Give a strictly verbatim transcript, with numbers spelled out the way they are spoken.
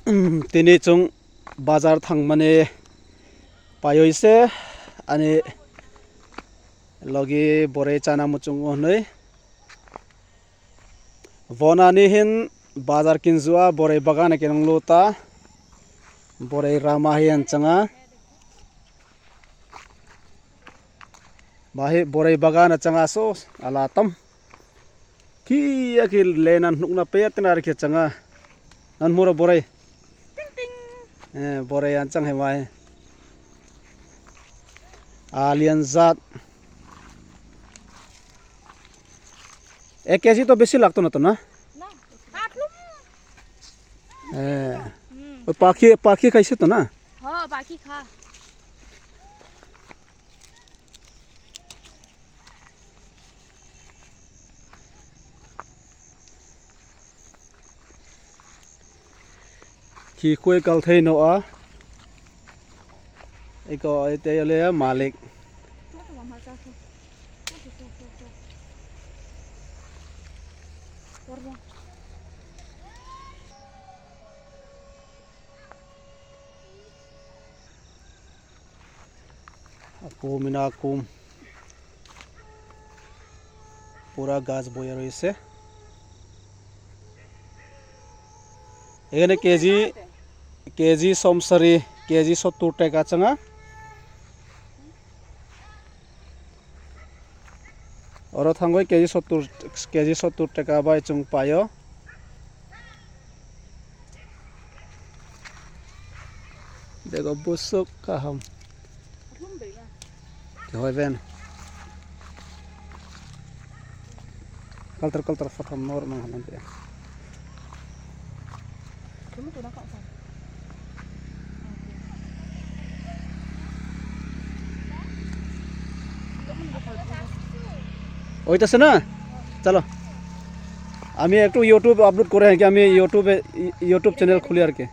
Tini chwng bazar thangmani paiwi se ani logi boroi chana muchungo hwnwi. Bonani hin bazar kinjua boroi bagana kinung luta. Boroi rama hin changa. Bahi boroi bagana changa so ala tam. Kiya ki le nan nukna pe tena rikhe changa. Nan mura boroi. Ting ting. Eh, boroi an chang he mai. Alien zat. Ek K G to besi lagto na to na? Na, katlum. Eh. Hmm. Oi pakhi, pakhi khaise to na? Ho, pakhi kha. Khi kue kal thei no a. Iko ite le malik. Akum ina akum. Pura gaj boya roise. এখানে KG, KG somsari, KG সত্তর টাকা changa. Oro thangwi KG সত্তর, কেজি সত্তর টাকা bai chwng paio. Dego busuk kaham. Kehoi ben. Kaltar kaltar photo nor mang hanan te. ওইটা আছে না? চলো। আমি একটু YouTube আপলোড করে আর কি, আমি YouTube-এ, YouTube চ্যানেল খুলি আর কি।